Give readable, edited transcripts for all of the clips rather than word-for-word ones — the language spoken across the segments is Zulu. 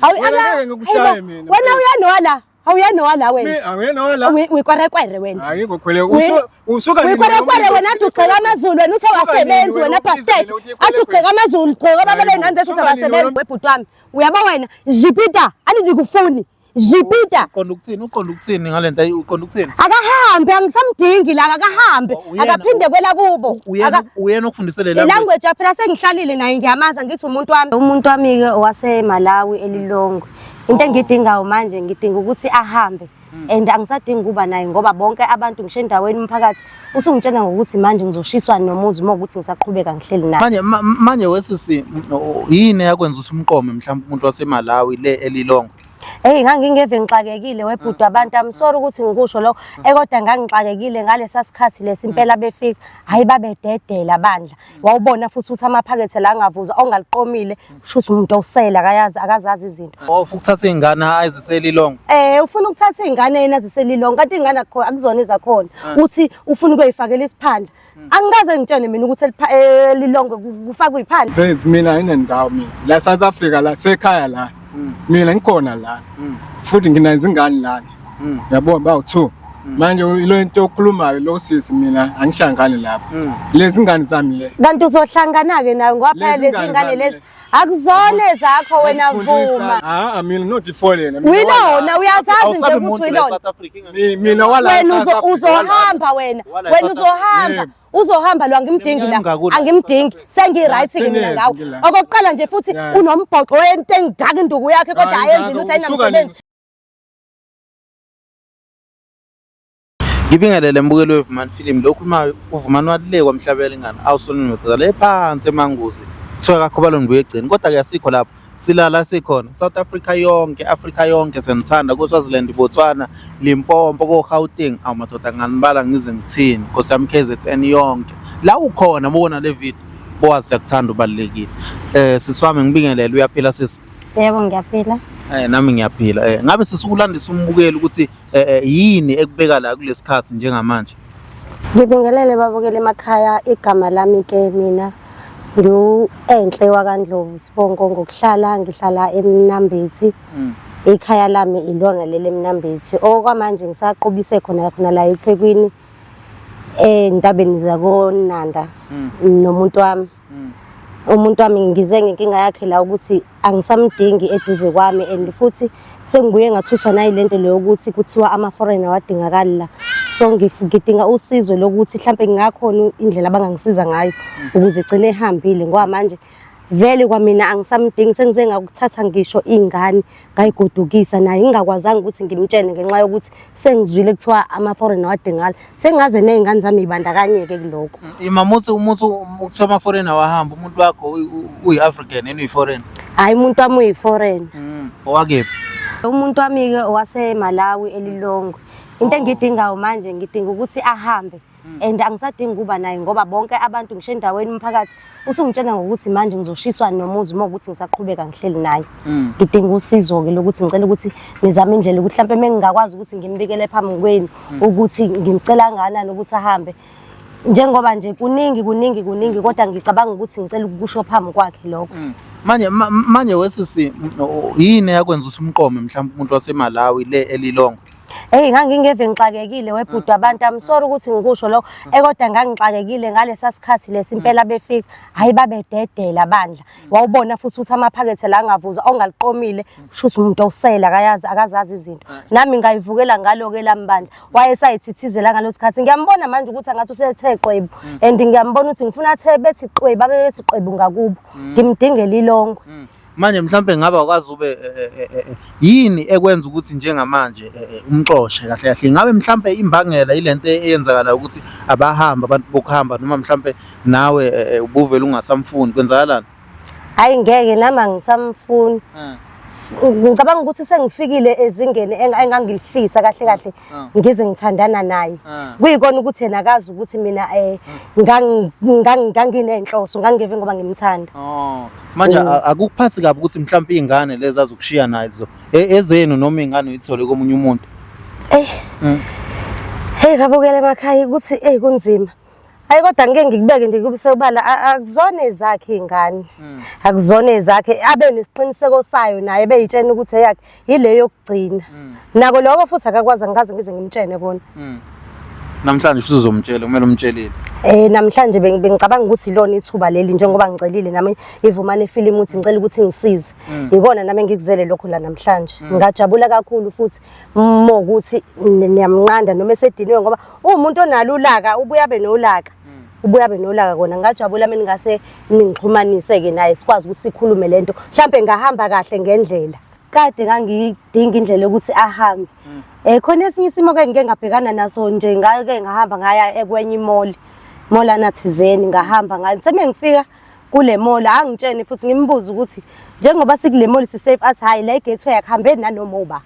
Awu Wena ngeke ngikushaye mina. Wena uyanowa la. Awuyanowa la wena. Mina angiyenowa la. Uyikwerekwere wena. Hayi ngokhwele usuka nini? Uyikwerekwere wena athi ugxeka amaZulu wena uthe wasebenzi wena bastard. Athi ugxeka amaZulu gqoka baba bengane zethu sabasebenzi webhuti wami. Uyabo wena Jupiter andikufuni. Jupiter. Uqonda ukuthini? Uqonda ukuthini ngalento? Uqonda ukuthini? Akahambe angisamdingi la akahambe. Akaphinde kwela kubo. Uyena uyena okufundisele la. Language phela sengihlalile naye ngiyamaza ngithi umuntu wami. Umuntu wami ke owase Malawi eLilongwe. Into engidingayo manje ngidinga ukuthi ahambe. And angisadingi ukuba naye ngoba bonke abantu ngisho endaweni umphakathi usungitshena ngokuthi manje ngizoshiswa nomuzi uma ukuthi ngisaqhubeka ngihleli naye. Manje manje wesisi yini eyakwenza ukuthi umqome mhlawumbe umuntu waseMalawi le eLilongwe? Hey ngangingeve ngixakekile webhuti abantu I'm sorry ukuthi ngikusho lokho kodwa ngangixakekile ngalesa sikhathi lesi impela befika hayi babededela bandla wawubona futhi ukuthi amaphakethe la angavuza ongaliqomile shuthi umuntu osela akayazi akazazi izinto. Oh ufuna ukuthatha izingane aziselilongo. Eh ufuna ukuthatha izingane yena aziselilongo kanti izingane akuzona ezakhona uthi ufuna ukuyifakela isiphandla. Angikaze ngitshene mina ukuthi elilongwe kufakwe iphandla. Mfethu mina inendawo mina. La South Africa la sekhaya la. Mina ngikhona la. Futhi nginazo ingane lana. Yabo bawu2. Manje ilo into okhulumayo lo sisi mina angihlangani lapho. Lezi ngane zami le. Kanti uzohlangana-ke nayo ngoba phela Lezi lezi ngane ngane zami lezi le. akuzona ezakho wena vuma. Ah mina not foreigner. Mina Uyilona uyazazi nje Awusabi ukuthi umuntu la uyilona. eSouth Africa. Mina wala Wena South Africa, uzohamba wena. Wala Wena eSouth uzohamba. Yebo. Uzohamba lo angimdingi la. Ngingakula. Angimdingi. Sengi-right ke mina Qiniso ngawe. ngila. Okokuqala nje futhi Yeah. unombhoqo wento engaka induku yakhe kodwa Hayi, ayenzi ngaka, lutho usuka ayinamsebenzi. Ngibingelele mbukeli weVumani Film lokhu uma uVumani walile kwamhlabelingana awusona ndoda le phansi emanguzi kuthiwa kakho baloni buye egcini kodwa ke asikho lapho silala sikhona South Africa yonke Africa yonke senithanda ko Swaziland Botswana Limpopo ko Gauteng awu madoda nganibala ngize ngithini Nkosi yami KZN yonke la ukhona mubona le video bowazi siyakuthanda ubalulekile sisi wami ngibingelele uyaphila sisi? Yebo ngiyaphila. Nami ngiyaphila. Ngabe sisukulandisa umbukeli ukuthi yini ekubeka la kulesikhathi njengamanje? Ngibingelele babukele emakhaya igama lami ke mina ngiwu-Enhle wakaNdlovu Sibongo ngokuhlala ngihlala eMnambithi. Ikhaya lami ilona leli eMnambithi. Okwamanje ngisaqubise khona khona la eThekwini entabeni zakoNanda nomuntu wami. Umuntu wami ngize ngenkinga yakhe la ukuthi angisamdingi eduze kwami and futhi sengibuye ngathuswa nayilento leyo ukuthi kuthiwa ama-foreigner awadingakali la. So ngidinga usizo lokuthi mhlampe ngingakhona indlela abangangisiza ngayo ukuze egcine ehambile ngoba manje vele kwamina angisamdingi sengize ngakuthatha ngisho ingane ngayigodukisa naye ngingakwazanga ukuthi ngimtshene ngenxa yokuthi sengizwile kuthiwa ama-foreigner awadingakali. Sengaze ney'ngane zami y'bandakanyeke kulokho. Ima muthi umuntu kuthiwa ama-foreigner awahamba umuntu wakho uyi-African yena uyi-foreigner? Hhayi umuntu wami uyi-foreigner. Owakephi? Umuntu wami-ke owaseMalawi eLilongwe. Into engiyidingayo manje ngidinga ukuthi ahambe. And angisadingi ukuba naye ngoba bonke abantu ngisho endaweni umphakathi usungitshena ngokuthi manje ngizoshiswa nomuzi uma ukuthi ngisaqhubeka ngihleli naye. Ngidinga usizo-ke lokuthi ngicela ukuthi nizame indlela ukuthi mhlampe uma ngingakwazi ukuthi ngimbikele phambi kwenu ukuthi ngimcela kangakanani ukuthi ahambe. Njengoba nje kuningi kuningi kuningi kodwa ngicabanga ukuthi ngicela ukusho phambi kwakhe lokho. Manje manje wesisi yini eyakwenza ukuthi umqome mhlawumbe umuntu waseMalawi le eLilongwe? Hey ngangingeve ngixakekile webhuti abantu I'm sorry ukuthi ngikusho lokho kodwa ngangixakekile ngalesa sikhathi lesi impela befika hayi babededela bandla wawubona futhi ukuthi amaphakethe la angavuza ongaliqomile shuthi umuntu osela akayazi akazazi izinto nami ngayivukela ngalo ke lambandla wayesayithithizela ngalo sikhathi ngiyambona manje ukuthi angathi usethe qwebu and ngiyambona ukuthi ngifuna athe bethi qwebu abe bethi qwebu ngakubo ngimdingela ilongwe. Manje mhlambe ngabe awukazi ube yini ekwenza ukuthi njengamanje umxoshe kahle kahle ngabe mhlambe imbangela ilento eyenzakala ukuthi abahamba abantu bokuhamba noma mhlambe nawe ubuvele ungasamfuni kwenzakalani? Hayi ngeke nami angisamfuni. Ngicabanga ukuthi sengifikile ezingeni engangilifisa kahle kahle ngize ngithandana naye. Kuyikona ukuthi yena akazi ukuthi mina nganginenhloso ngangeve ngoba ngimthanda. Oh. Manje akukuphathi kabi ukuthi mhlawumbe izingane lezi azokushiya nazo ezenu noma ingane uyithole komunye umuntu? Hey babukele emakhaya ukuthi kunzima. Hayi kodwa ngike ngikubeke nje kube sewubala akuzona ezakhe iy'ngane. Akuzona ezakhe abe nesiqiniseko sayo naye beyitshena ukuthi eyakhe ile yokugcina. Nako lokho futhi akakwazi angikaze ngize ngimtshene kona. Namhlanje futhi uzomtshela, kumele umtshelile. Namhlanje bengicabanga ukuthi ilona ithuba leli njengoba ngicelile nami ivumane film ukuthi ngicela ukuthi ngisize. Ikona nami engikuzele lokho la namhlanje. Ngajabula kakhulu futhi mokuthi niyamnqanda noma esediniwe ngoba uwumuntu onalo ulaka ubuye abe nolaka. Ubuye abe nolaka kona ngajabula mina ngase ningixhumanise-ke naye sikwazi ukuthi sikhulume lento. Mhlampe ngahamba kahle ngendlela. Kade ngangidinga indlela yokuthi ahambe. Khona esinye isimo ke ngike ngabhekana naso nje ngake ngahamba ngaya kwenye imall. Molana thizeni ngahamba ngathi sengifika kule mall angitshene futhi ngimbuze ukuthi njengoba sikule mall si safe athi hayi la igateway akuhambeni nanoma uba.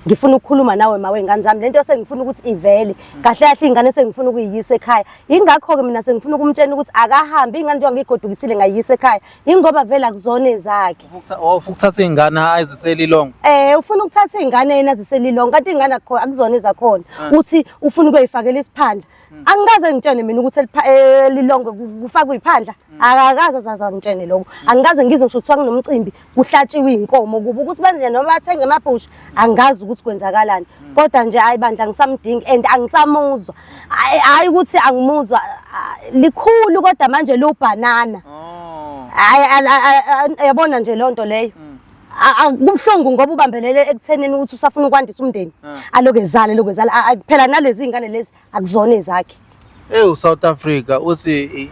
Ngifuna ukukhuluma nawe mawe ngane zami lento sengifuna ukuthi ivele. Kahle kahle ingane sengifuna ukuyiyisa ekhaya. Ingakho ke mina sengifuna ukumtshena ukuthi akahambi ingane njengoba ngiyigodukisile ngayiyisa ekhaya. Ingoba vele akuzona ezakhe. Oh, ufuna ukuthatha iy'ngane aziselilongo. Ufuna ukuthatha iy'ngane yena aziselilongo kanti iy'ngane akuzona ezakhona. Uthi ufuna ukuyifakela isiphandla. Angikaze ngitshene mina ukuthi elilongo kufakwe iphandla. Akakaze azaze angitshene lokho. Angikaze ngizwe ngisho kuthiwa kunomcimbi kuhlatshiwe iy'nkomo kubo ukuthi benze noma bathenge amabhusha angazi ukuthi kwenzakalani. Kodwa nje hayi bandla angisamdingi and angisamuzwa. Hayi ukuthi angimuzwa likhulu kodwa manje lubhanana. Hayi yabona nje leyo nto leyo. Kubuhlungu ngoba ubambelele ekuthenini ukuthi usafuna ukwandisa umndeni. Aloku ezala lokhu ezala phela nalezi iy'ngane lezi akuzona ezakhe. Ewu South Africa uthi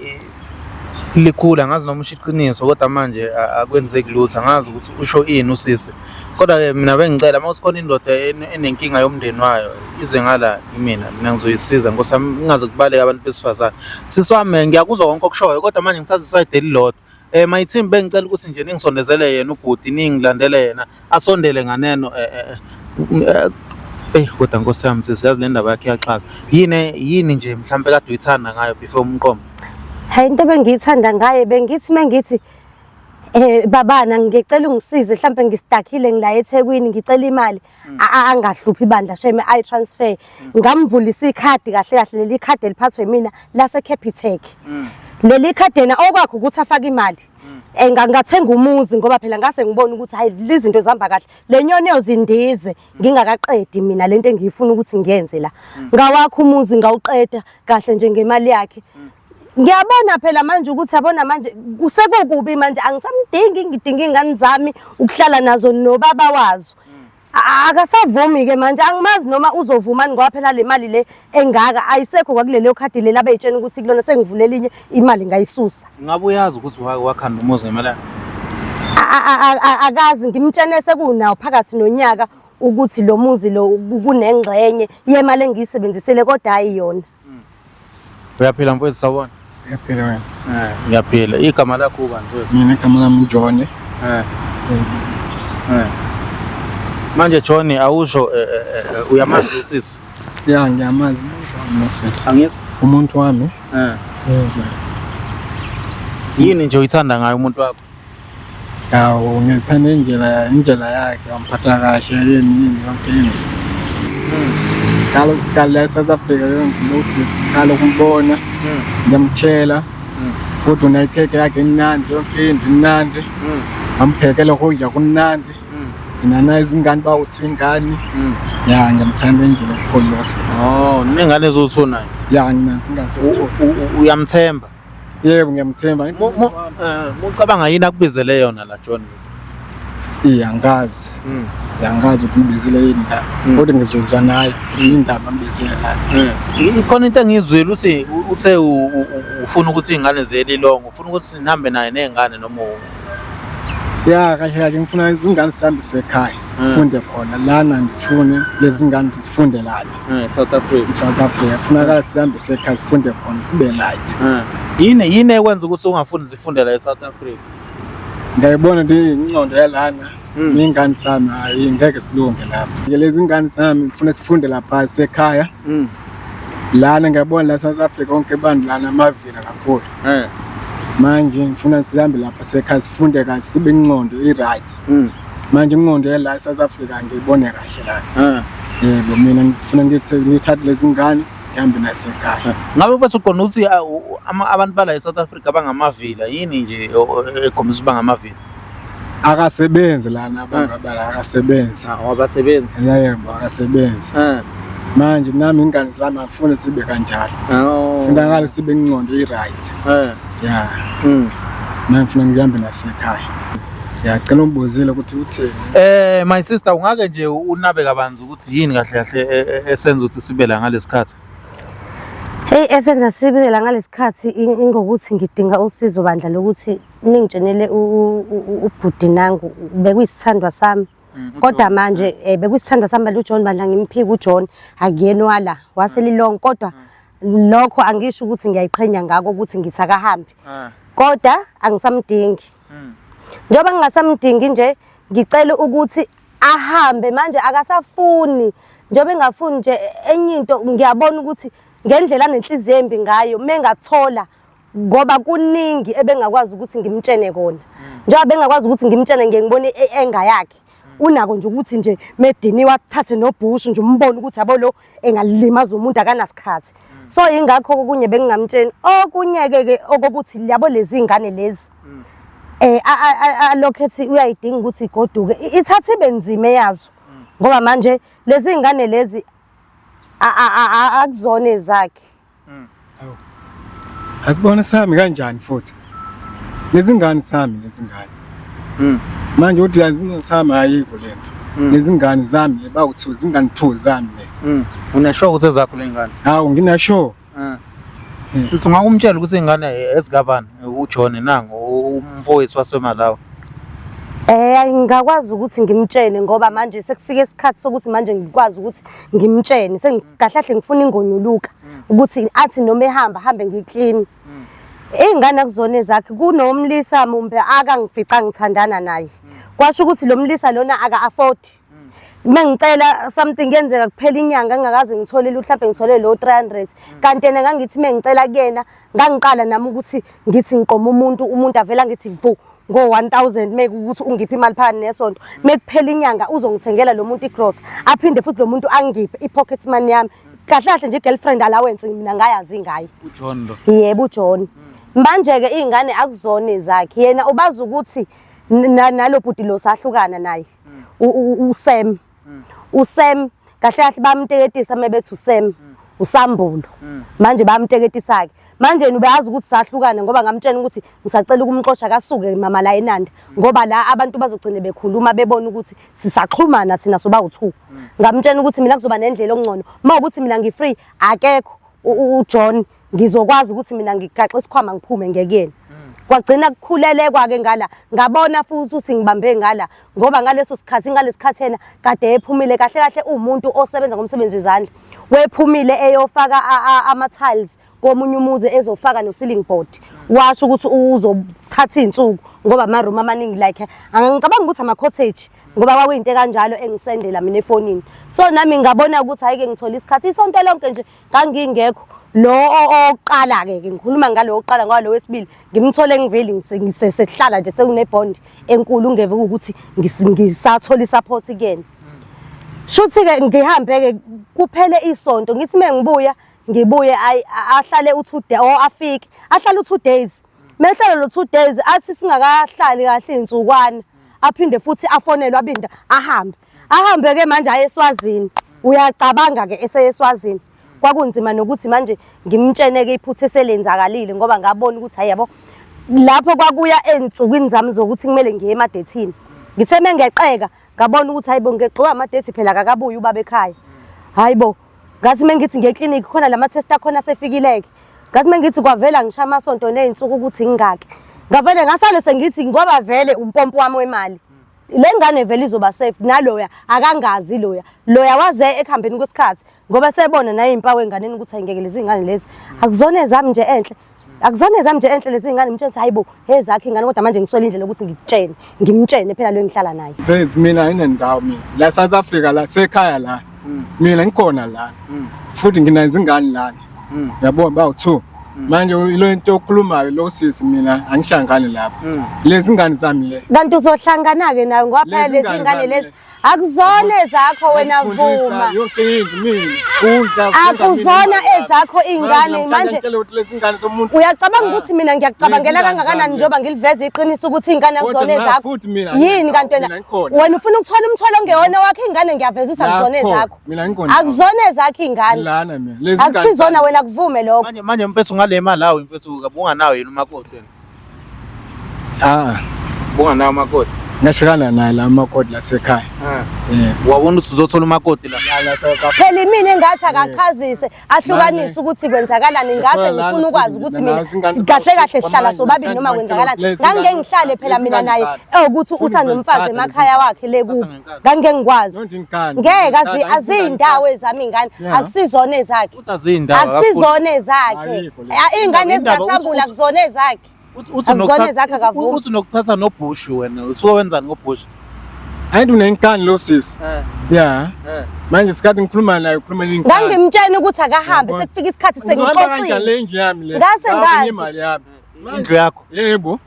likhula ngazi noma usho iqiniso kodwa manje akwenzeki lutho angazi ukuthi usho ini usisi. Kodwa-ke mina bengicela uma kuthi khona indoda enenkinga yomndeni wayo ize ngala kimina mina ngizoyisiza nkosi yami ngingaze kubaleke abantu besifazane. Sisi wami ngiyakuzwa konke okushoyo kodwa manje ngisaziswa elilodwa. My team bengicela ukuthi nje ningisondezele yena ubhuti ningilandele yena asondele nganeno kodwa nkosi yami sisi yazi le ndaba yakhe iyaxaka. Yini yini nje mhlampe kade uyithanda ngayo before umqomo? Hayi into ebengiyithanda ngaye bengithi mengithi babana ngicela ungisize mhlampe ngistakhile ngila eThekwini ngicela imali angahluphi ibandla shame ayi transfer. Ngamvulisa ikhadi kahle kahle leli khadi eliphathwe mina lase Capitec. Leli khadi yena okwakhe ukuthi afake imali. Ngathenga umuzi ngoba phela ngase ngibona ukuthi hayi lezi zinto zihamba kahle. Le nyoni yozindize ngingakaqedi mina lento engiyifuna ukuthi ngiyenze la. Ngawakha umuzi ngawuqeda kahle nje ngemali yakhe. Ngiyabona phela manje ukuthi yabona manje kusekukubi manje angisamdingi ngidinga ingane zami ukuhlala nazo nobaba wazo. Akasavumi ke manje angimazi noma uzovumani ngoba phela le mali le engaka ayisekho kwakulelo khadi leli abeyitshena ukuthi kulona sengivule elinye imali ngayisusa. Ngabe uyazi ukuthi wakhanda umuzi ngemali yakhe? Akazi ngimtshene sekunawo phakathi nonyaka ukuthi lo muzi lo kunengxenye yemali engiyisebenzisele kodwa hayi yona. Uyaphila mfowethu sawubona? Ngiyaphila wena. Ngiyaphila. Igama lakho ubani mfowethu? Mina igama lami uJohn. Manje John awusho uyamazi usisi? Ya ngiyamazi umuntu wami nosisi. Angizwa. Umuntu wami. Yebo. Yini nje uyithanda ngayo umuntu wakho? Yawo ngithanda indlela yakhe wamphatha kahle yini yini yonke into. Qala ukusikala la e-South Africa yonke lo sisi ngiqala ukumbona ngiyamtshela futhi unekhekhe yakhe imnandi yonke into imnandi. Amphekela ukudla kumnandi. Mina naye izingane bawuthi ingane. Ya ngiyamthanda indlela kakhulu lo sisi. Oh, ningane eziwu-two naye. Ya nginazo ingane zoku-two. Uyamthemba? Yebo ngiyamthemba. Mucabanga yini akubizele yona la John? Iya angazi. Angazi ukuthi ngibizile yini la. Kodwa ngizozwa naye ukuthi indaba ambizile la. Ikhona into engiyizwile uthi uthe ufuna ukuthi iy'ngane ziye elilongo, ufuna ukuthi nihambe naye ney'ngane noma Ya kahle kahle ngifuna izingane sihambise ekhaya sifunde khona lana ngifune lezi ngane zifunde lana South Africa. e-South Africa kufuneka sihambise ekhaya sifunde khona sibe right. Yini ekwenza ukuthi ungafuni zifunde la e-South Africa? Ngiyayibona ukuthi ingqondo yalana ney'ngane zami hayi ngeke silunge lapha. Nje lezi ngane zami ngifuna sifunde lapha ekhaya. Lana ngiyabona la South Africa konke abantu lana amavila kakhulu. Manje ngifuna sihambe lapha sekhaya sifunde kahle sibe ingqondo i-right. Manje ingqondo yala e-South Africa ngiyibone kahle lana. Yebo mina ngifuna ngithathe lezi ngane Ngihambe nasekhaya. Ngabe mfethu uqonda ukuthi abantu bala e-South Africa bangamavila yini nje ekhombisa ukuthi bangamavila? Akasebenzi lana abantu abala akasebenzi. Abasebenzi. Yebo, akasebenzi. Manje nami ingane zami angifuni sibe kanjalo. Oh. Funakala sibe ingqondo i-right. Ya. Manje ngifuna ngihambe nasekhaya. Ya, cela ungibuzile ukuthi uthini. My sister, ungake nje unabe kabanzi ukuthi yini kahle kahle esenza ukuthi sibe la ngalesikhathi? Hey, esenza sibe la ngalesikhathi ingokuthi ngidinga usizo bandla lokuthi ningitshenele ubhuti nangu bekuyisithandwa sami. Kodwa manje bekuyisithandwa sami bandla uJohn bandla, ngimphika uJohn akuyena wala waselilong, kodwa lokho angisho ukuthi ngiyayiqhenya ngako ukuthi ngithi akahambe, kodwa angisamdingi. Njengoba ngingasamdingi nje, ngicela ukuthi ahambe manje, akasafuni. Njengoba engafuni nje, enye into ngiyabona ukuthi ngendlela anenhliziyo embi ngayo, mengathola, ngoba kuningi ebengakwazi ukuthi ngimtshene kona. Njengoba bengakwazi ukuthi ngimtshene, ngiye ngibone i-anger yakhe. Unako nje ukuthi nje mediniwe athathe nobhushu nje, umbone ukuthi yabo lo engalimaza umuntu, akanasikhathi. So yingakho okunye bengingamtsheni. Okunye-ke ke okokuthi yabo lezi ngane lezi alokhu ethi uyayidinga ukuthi igoduke, ithathe ibe nzima eyazo, ngoba manje lezi ngane lezi akuzona ezakhe. Asibone sami kanjani futhi. Lezi ngane sami, lezi ngane. Manje uthi yazini sami, ayikho lento. Lezi ngane zami le bawu-2, zingane 2 zami le. Unesure ukuthi ezakho le ngane? Hawu, nginasure. Sisi, ungakumtshela ukuthi ingane ezikabani uJohn nangu umfowethu waseMalawi? Ngingakwazi ukuthi ngimtshene ngoba manje sekufike isikhathi sokuthi manje ngikwazi ukuthi ngimtshene. Sengikahle ngifuna ingonyuluka ukuthi athi noma ehamba hambe ngiclean. Ingane akuzona ezakhe, kunomlisa mumbe akangifica ngithandana naye. Kwasho ukuthi lo mlisa lona aka afford. Mengicela something kuyenzeka kuphela inyanga ngingakaze ngithole lutho, mhlawumbe ngithole lo 300, kanti yena ngangithi mengicela kuyena, ngangiqala nami ukuthi ngithi ngiqoma umuntu, umuntu avela ngithi vu ngo 1000, meke ukuthi ungiphe imali phakathi nesonto, mekuphela inyanga uzongithengela lo muntu igross, aphinde futhi lo muntu angiphe i-pocket money yami. Kahle kahle nje girlfriend allowance mina ngayazi ngaye. UJohn lo. Yebo, uJohn. Manje ke izingane akuzona ezakhe, yena ubaza ukuthi nalo bhuti lo sahlukana naye, uSam. USam kahle kahle bamteketisa mebethi uSam uSambulo, manje bamteketisa ke manje yena ubeyazi ukuthi sahlukana, ngoba ngamtshela ukuthi ngisacela ukumxosha kasuke mama la eNanda, ngoba la abantu bazogcine bekhuluma bebona ukuthi sisaxhumana thina soba u2. Ngamtshela ukuthi mina kuzoba nendlela ongcono uma ukuthi mina ngi-free, akekho uJohn, ngizokwazi ukuthi mina ngigaxe isikhwama ngiphume ngekuyena. Kwagcina kukhulelekwa-ke ngala, ngabona futhi ukuthi ngibambe ngala, ngoba ngaleso sikhathi ngalesikhathi yena kade ephumile. Kahle kahle uwumuntu osebenza ngomsebenzi wezandla, wephumile eyofaka ama-tiles komunye umuzi, ezofaka no-ceiling board. Washo ukuthi uzothatha iy'nsuku ngoba ama-room amaningi, like angicabanga ukuthi ama-cottage, ngoba kwakuyinto ekanjalo engisendela mina efonini. So nami ngabona ukuthi hhayi-ke, ngithole isikhathi isonto lonke nje ngangingekho. Lo owokuqala-ke ke ngikhuluma ngalo wokuqala, ngoba lo wesibili ngimthole ngiveli sesihlala nje, sekune-bond enkulu, ungeve ukuthi ngisathola i-support kuyena. Shuthi-ke ngihambe-ke kuphele isonto, ngithi uma ngibuya ngibuye ahlale u-2 day or afike ahlale u-2 days. Mehlala lo 2 days, athi singakahlali kahle iy'nsukwana, aphinde futhi afonelwe, abinde ahambe. Ahambe-ke manje aye eSwazini. Uyacabanga-ke eseye eSwazini, kwakunzima nokuthi manje ngimtshene-ke iphutha eselenzakalile, ngoba ngabona ukuthi hayi yabo, lapho kwakuya ey'nsukwini zami zokuthi kumele ngiye emadethini. Ngithe mengeqeka ngabona ukuthi hayi bo, ngeqiwa amadethi phela, akakabuyi ubaba ekhaya. Hayi bo, ngathi mengithi ngiye eklinikhi khona lama test akhona asefikile-ke, ngathi mengithi kwavela ngisho amasonto ney'nsuku ukuthi ngingaki, ngavele ngasale sengithi ngoba vele umpompo wami wemali, le ngane vele izoba safe naloya akangazi. Loya loya waze ekuhambeni kwesikhathi, ngoba sebona naye iy'mpawu enganeni ukuthi ayingeke, lezi ngane lezi akuzona ezami nje enhle, akuzona ezami nje enhle lezi ngane. Mtshele hayi bo, ezakhe ingane, kodwa manje ngiswele indlela yokuthi ngikutshene, ngimtshene phela lo engihlala naye. Mfethu, mina inendawo mina la South Africa, la sekhaya la. Mina ngikhona la futhi nginazo ingane lana, yabo, bawu-2. Manje lo into okhulumayo lo sisi, mina angihlangani lapho, lezi ngane zami le. Kanti uzohlangana-ke nayo, ngoba phela Lezi lezi ngane ngane zami lezi le. Akuzona ezakho wena vuma. Yonke indlu mina. Kudla. Akuzona ezakho iy'ngane manje. Uyacabanga ukuthi mina ngiyakucabangela kangakanani njengoba ngiliveza iqiniso ukuthi iy'ngane akuzona ezakho? Yini kanti wena? Wena ufuna ukuthola umthwalo ongewona wakho iy'ngane ngiyaveza ukuthi akuzona ezakho. Akuzona ezakho iy'ngane. Akusizona wena kuvume lokho. Manje manje mfethu ngale mali awu mfethu ubunganawo yini umakoti wena? Ah. Ubunganawo umakoti? Ngahlukana naye la umakoti lasekhaya. Ah. Yebo. Wabona ukuthi uzothola umakoti la. La South Africa. Phela imina engathi akachazise ahlukanise ukuthi kwenzakalani ngase ngifuna ukwazi ukuthi mina kahle kahle sihlala sobabili noma kwenzakalani. Ngangike ngihlale phela mina naye ewukuthi usanomfazi emakhaya wakhe le kubo. Ngangike ngikwazi. Ngeke aziyindawo ezami ingane akusizona ezakhe. Uthi aziyindawo. Akusizona ezakhe. Iy'ngane ezikasambula kuzona ezakhe. Uthi Akuzona ezakhe akavumi. Uthi nokuthatha noBush wena. Usuke wenzani ngoBush? Hayi unenkani lo sisi. Eh. Yeah. Eh. Manje isikhathi ngikhuluma naye ukhuluma inkani. Ngangimtshela ukuthi akahambe Yabona. sekufika isikhathi Ngizohamba kanjani sengixoxile. le ndlu yami le? Ngase Ngaka ngazi. Imali yami. Indlu yakho. Yebo.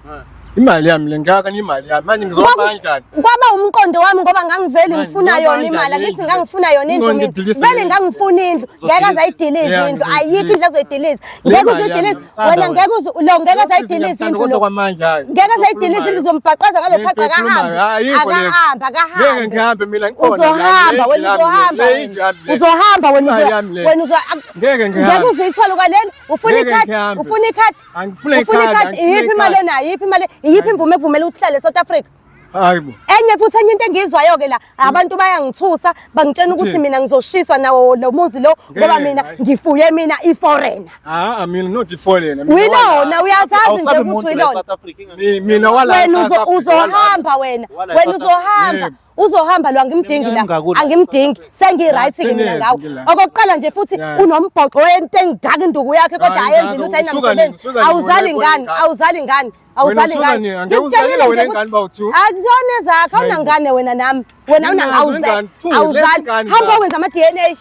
Imali yami le ngaka imali yami. Manje ngizohamba kanjani? Kwaba umqondo wami ngoba ngangivele Manje ngifuna ngizohamba yona imali kanjani angithi indlu? ngangifuna yona indlu mina. Ngizongidilisa Vele le- ngangifuna indlu ngeke Uzodiliza. aze ayidilize Yeah, indlu ngizodiliza. ayikho indlu azoyidiliza Le ngeke mali uze yami uyidilize ngiyamthanda wena wena. ngeke uze lo ngeke aze Lo sisi ayidilize ngiyamthanda indlu kodwa lo kwamanje hayi. ngeke aze ayidilize indlu uzombhaqaza ngalo Lento phaqa ekhulumayo, akahambe ayikho leyo. akahambe Ngeke akahambe ngihambe mina ngikhona la, uzohamba le wena ndlu yami le, uzohamba le wena. indlu yami le. uzohamba wena Imali yami le. wena uzo Ngeke ngeke ngihambe. uze uyithole kwalena ufuna Ngeke ikhadi ngihambe. ufuna ikhadi Angifuna ufuna ikhadi, ikhadi angifuna iyiphi imali ikhadi. onayo iyiphi imali iyiphi imvume ekuvumela ukuthi uhlale eSouth Africa Hayibo. enye futhi enye into engiyizwayo-ke la abantu bayangithusa bangitshena ukuthi Uthini? mina ngizoshiswa nawo lo muzi lo ngoba Ngeke, mina hayi. ngifuye mina i-foreigner Ah, mina not i-foreigner. Mina uyilona wala- uyazazi nje Awusabi ukuthi muntu la uyilona eSouth Africa. Mina wala wena eSouth Africa, wala. uzohamba wena Wala wena eSouth uzohamba Yebo. uzohamba lo angimdingi la Ngakula. angimdingi sengi-right-ke mina Ngaqineza ngawe ngila. okokuqala nje futhi Yeah. unombhoqo wento engaka induku yakhe kodwa Hayi, ayenzi ingaka, lutho usuka nini? ayinamsebenzi Usuka nini? awuzali Wena ngane ingane. awuzali ngane Wena awuzali usuka ngane nini? Angeke Ngikutshelile uzalile wena nje ingane ukuthi- bawu-two. akuzona ezakho Hayi bo. awunangane wena nami wena Nginazo ingane, two, lezi awuzali ingane hamba zami. wenza ama-DNA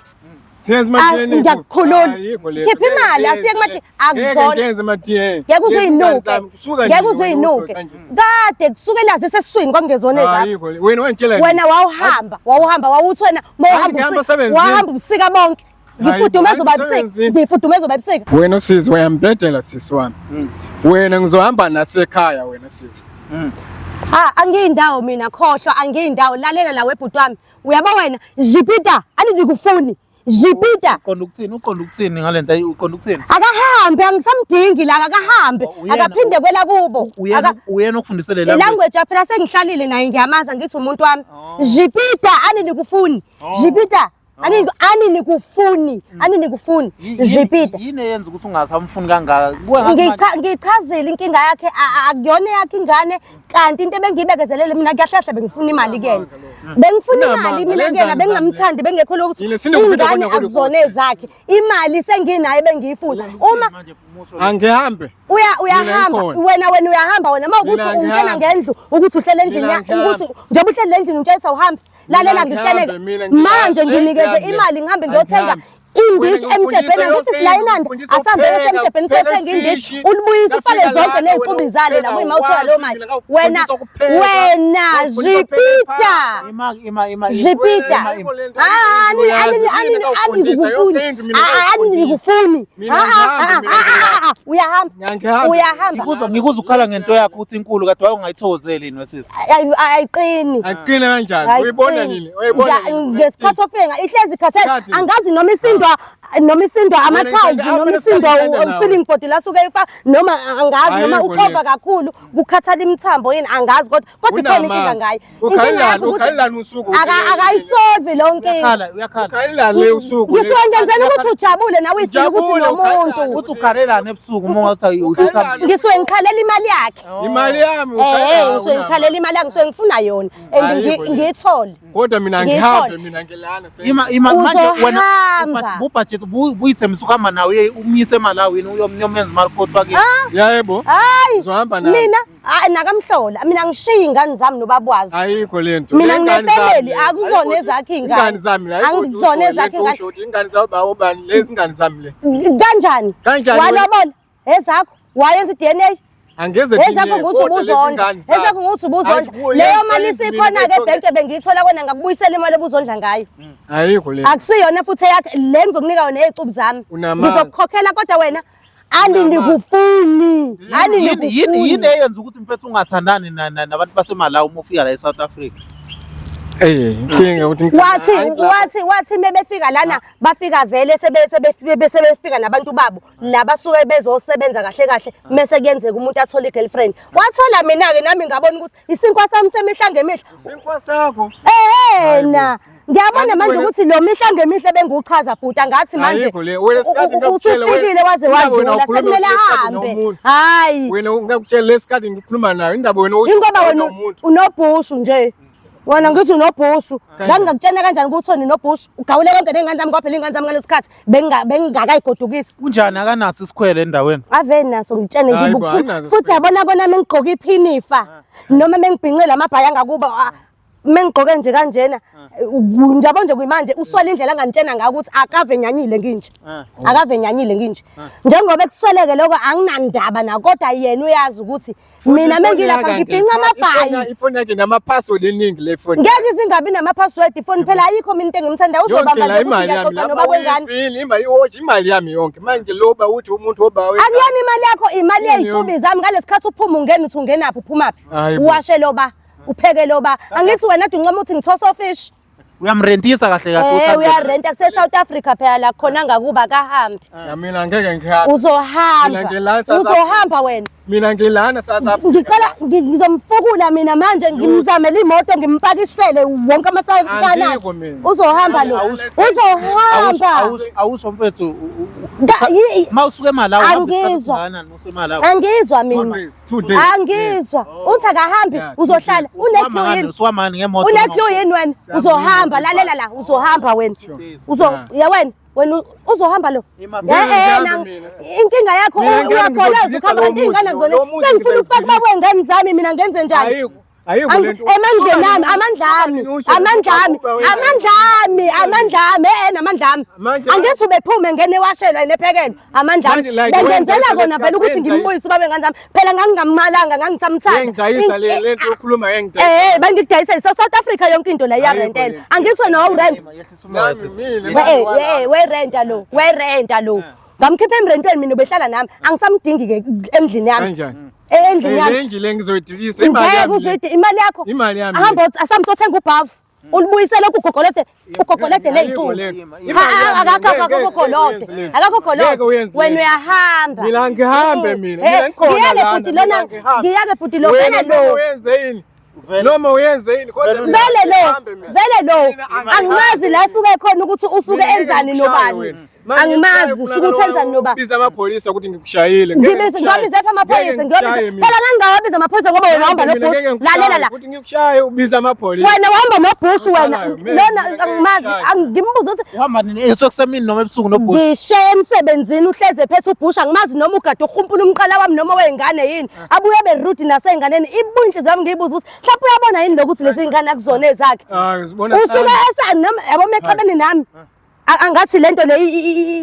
Siyenza Ah, ama-DNA. ngiyakukhulula. Ayikho leyo. Khipha imali, Ngeke asiye kuma- ngenze- akuzona. Ngeke ngenze ama-DNA. Ngeke uze Lezi ingane uyinuke. zami, kusuka Ngeke nini uze wena uyinuke. usho kanje? Kade kusukela zisesiswini kwakungezona ezakho. Ayikho le. Wena wangitshela nini? Wena wawuhamba, wawuhamba wawuthi wena mawuhamba Ngihamba ubusika, emsebenzini. wahamba ubusika bonke. Ngifudumeza Hayi, ubabusika, emsebenzini. ngifudumeza ubabusika. Wena sisi uyambhedela sisi wami. Wena ngizohamba nasekhaya wena sisi. Ah, angiyindawo mina khohlwa, angiyindawo. Lalela la webhuti wami. Uyabo wena, Jupiter, andikufuni. Jupiter. Uqonda ukuthini? Uqonda ukuthini ngalento? Uqonda ukuthini? Akahambe, angisamdingi la, akahambe. Uyena- Akaphinde kwela kubo. Uyena uyena okufundisele la. Ilanguage phela sengihlalile naye ngiyamazi ngithi umuntu wami. Oh. Jupiter ani nikufuni. Jupiter ani ani nikufuni. Ani nikufuni. Jupiter. Yini eyenza ukuthi ungasamfuni kangaka? Kuwe ngathi manje- Ngichazile inkinga yakhe akuyona yakhe ingane kanti into ebengiyibekezelele mina kuyahlahla bengifuna imali kuyena. Bengifuna Unamanga, imali mina le kuyena ngane bengingamthandi bengekho lokuthi Yile sinokuphinda ingane kona kule akuzona nkosi. ezakhe. Imali senginayo ebengiyifuna. Uma Manje umusho Angihambe. uya uyahamba ngikhona. wena wena uyahamba wena uma ukuthi Mina ungitshena ngihambe. ngendlu ukuthi uhlele endlini Mina ngihambe. ukuthi njengoba uhlele endlini ungitshela ukuthi awuhambi lalela Mina ngitshele ngihambe, mina ngihambe. manje nginikeze Ngihambe. imali ngihambe ngiyothenga Angihambi. indishi Wena emtshebheni ngifundisa angithi yonke sila into, inanda ngifundisa asihambe ukupheka, esemtshebheni ukupheka siyothenga indishi ifishi. ulibuyise ufake Ngafika zonke lapho, ney'cubi wena zalo la kuyima uthola leyo awukwazi, mali mina ngakufundisa wena ukupheka, wena ngakufundisa ukupheka Jupiter Ima ima ima Jupiter. ima- ima- Ah, ani Uyazi, ani mina ani ani ngakufundisa ngikufuni. yonke into, mina Ah, ani ngakufundisa. ngikufuni. Mina Ah, ah, ngihambe, ah, mina ah, ah, ah, uyahamba. Ngiyahamba. Uyahamba. Ngikuzwa ukhala ngento yakho ukuthi inkulu kade wayungayithokozeli yini wesisi. Ayiqini. Aqine kanjani? Uyibona nini? Uyibona nini? Ngesikhathi ofika ihlezi ikhathele Isikhathi. angazi noma isindwa noma isindwa ama-tiles Wena noma ngithanda- isindwa ngithanda nawe. u-ceiling board la suke efa noma angazi noma Ayikho uxova letho. kakhulu kukhathala imithambo yini angazi kodwa kodwa ikhona inkinga Unamanga. ngayo inkinga Ukhalelani? yakho ukuthi Ukhalelani usuku? akayisolvi loo nkinga Uyakhala uyakhala. Ukhalelani le usuku? le? ngisuke ngenzela ukuthi ujabule nawe uyifile ukuthi Ujabule, unomuntu ukhalelani? Uthi ukhalelani ebusuku uma ungathi uthi Ukhalelani? ngisuke ngikhalela imali yakhe Imali yami eh ukhalelani? ngisuke ngikhalela imali yakhe ngisuke ngifuna yona and Ayikho le. ngiyithole Kodwa mina Ngiyithole. ngihambe mina ngilana. Ima ima manje wena Uzohamba. ubudget buyithembisa ukuhamba nawe uye umyise eMalawi yini uyomenza imali kodwa ke. Yebo. Hayi. Uzohamba nami. Mina hayi nakamhlola mina ngishiya iy'ngane zami nobaba wazo. Ayikho lento. Mina Le ngane nginefamily, zami le. akuzona Ayikho ezakho iy'ngane. Ingane zami la. Ayikho Angizona usho ezakho lento iy'ngane. usho ukuthi Ingane zami bawo bani lezi ingane zami le. Kanjani? Kanjani wena? Walobola ezakho wayenza i-DNA. Angeze Ezakho nguthi ubuzondla. Ezakho nguthi ubuzondla. Leyo mali isikhona ke ebhenke bengiyithola kwena ngakubuyisela imali obuzondla ngayo. Ayikho le. Akusiyona futhi eyakhe le ngizokunika yona ezicubu zami. Ngizokukhokhela kodwa wena Andindikufuni. Yini yini eyenza ukuthi mfethu ungathandani nabantu baseMalawi uma ufika la eSouth Africa? Eh, inkinga ukuthi wathi wathi wathi mebefika lana bafika vele sebe sebefike sebefika nabantu babo labasuke bezosebenza kahle kahle mese kuyenzeka umuntu athole igirlfriend. Wathola mina ke nami ngabona ukuthi isinkwa sami semihla ngemihla. Isinkwa sakho. Eh na. Ngiyabona manje ukuthi lo mihla ngemihla benguchaza bhuti angathi manje Ayikho le wena sikhathi ngakutshela usufikile waze wadlula sekumele ahambe. Hayi. Wena ngakutshela lesikhathi ngikhuluma nayo indaba wena Ingoba wena unobhushu nje. Wena ngithi unobhushu. Ngangingakutshena kanjani ukuthi wena unobhushu? Ugawule konke ney'ngane zami kwaphela iy'ngane zami ngaleso sikhathi bengingakayigodukisi. Unjani akanaso isikhwele endaweni? Ave naso ngitshene Hayi bo, ngibukhulu. anaso Futhi yabona kona mengigqoke iphinifa noma mengibhincile amabhayi angakuba mengigqoke nje kanjena njabo nje kuyimanje uswele indlela angantshena ngayo ukuthi akave nyanyile nginje. Akave nyanyile nginje. Njengoba ekusweleke lokho anginandaba na kodwa yena uyazi ukuthi mina mengilapha ngibhinca amabhayi ifoni yakhe nama-password eningi le foni ngeke izingabi nama-password ifoni phela ayikho mina into engimthanda uzobamba nje ukuthi ngiyaxoxa noba kwengane imali iwatch imali yami yonke manje loba uthi umuntu oba akuyona imali yakho imali yey'cubi zami ngalesi khathi uphuma ungena uthi ungenaphi uphumaphi uwashe loba upheke loba angithi wena ade uncoma uthi ngithoso fish Uyamrentisa kahle kahle Eh uthando. uyarenta kuse South Africa phela la khona ngakuba kahambi. Ya mina ngeke ngihambe. Uzohamba. Mina ngilana South Uzohamba wena. Mina ngilana South Africa. Ngicela ngizomfukula mina manje ngimzamele imoto ngimpakishele wonke ama South Africa. Angikho mina. Uzohamba lo. Uzohamba. Awusho mfethu uma usuke eMalawi uhamba isikhathi Angizwa. esingakanani useMalawi? Angizwa mina. Days, 2 days. Angizwa. Uthi akahambi Yeah, two uzohlala. days. Une-queue yini? Usuhamba ngemoto. Une-queue yini wena? Uzohamba lalela la uzohamba wena. Uzo Yeah. ya wena wena uzohamba lo. Imasi- Eh, eh, Mina ngihambe mina. inkinga yakho Mina ngeke uyakholwa ngizodlulisa ukhamba lo kanti iy'ngane muzi, akuzona. lo muzi Sengifuna ukufaka ngizodlulisa. kwey'ngane zami mina ngenze njani? Ayikho. Ayikho lento. Emandleni ami, amandla ami, amandla ami, amandla ami, amandla ami, eh namandla ami. Manje- Angithi ubephume ngene ewashelwa nephekelwa amandla ami. Manje, like, Bengenzela wena kona vele ukuthi ngidayisa ngimbuyise ubaba wengane zami. Phela ngangingammalanga ngangisamthanda. Ngiyidayisa le lento okhuluma ngiyidayisa. Eh, bangikudayisela South Africa yonke into la iyarentela. Ayikho le. Angithi wena wawurent. Yehlisa umoya sisi. Mina, We eh, we renta lo, we renta lo. Ngamkhipha emrentweni mina ubehlala nami. Angisamdingi ke endlini yami. Kanjani? Endlini yami. Le ndlu le ngizoyidilisa imali Ngeke yami. le. uzoyidi imali yakho. Imali yami Ahamba asamsothenga ubhavu. Ulibuyisele kugogolede ugogolede Ayikho ley'ntuku. le nto. Imali yami Akakho ngeke- akakho ngeke ugolode. uyenze le nto. Akakho Ngeke ugolode. uyenze Wena le nto. uyahamba. Mina angihambe mina. Eh, Mina ngikhona ngiyeke lana, bhuti lona, mina angihambe. ngiyeke bhuti lo Wena vele lo. noma uyenze yini? Noma uyenze yini? Kodwa mina Vele lo, angihambe mina. vele lo. Mina angihambe. Angimazi la suke khona ukuthi usuke Mina ngeke enzani ngikushaywe nobani. wena. Manje Angimazi ngikushaywe usuke uthi enzani nobani. Biza amapholisa ukuthi ngikushayile. Ngeke Ngibize ngikushaye. ngiwabize phi amaphoyisa Ngeke ngiwabize. ngikushaye mina. Phela ngangingawabiza amaphoyisa ngoba wena uhamba Manje mina nobhushu. ngeke ngikushaye, Lalela la. Ukuthi ngikushaye ubiza amapholisa. Wena uhamba nobhushu wena. Osalayo, mina Lona ngeke angimazi ngikushaye. ngimbuza ukuthi Uhamba nini? Esukusemini noma ebusuku nobhushi? ngishe emsebenzini uhleze ephethe ubhusha angimazi noma ugade uhumpula umqala wami noma wey'ngane yini abuye abe rude nasey'nganeni ibuye inhliziyo yami ngiyibuza ukuthi mhlawumbe uyabona yini lokuthi lezi y'ngane akuzona ezakhe Hayi uzibona usuke esani noma yabo mexabene nami angathi lento le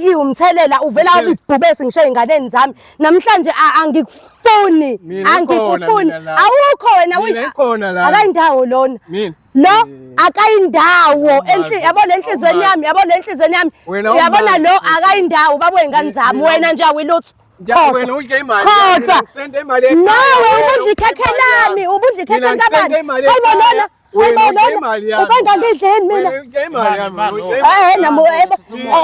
iwumthelela uvela ibhubesi ngisho ey'nganeni zami namhlanje angikufuni Mina ngikhona angikufuni mina la. awukho wena Mina ngikhona la. akayindawo lona Mina. lo Eh. akayindawo Awumazi. yabo le nhlizweni yami yabo le nhlizweni yami Wena uyabona awumazi. lo akayindawo babo wey'ngane zami Mina- wena nje awilutho Njalo wena udle imali. yami, Khohlwa. ngisende imali ekhaya. Nawe Wena ubudla udle ikhekhe imali yami. lami ubudla ikhekhe Mina likabani ngisende imali hayibo ekhaya. lona Wena hayibo udle lona imali yami. ubengangidleni mina Wena udle imali yami. Imali, udle Eh imali namo yami.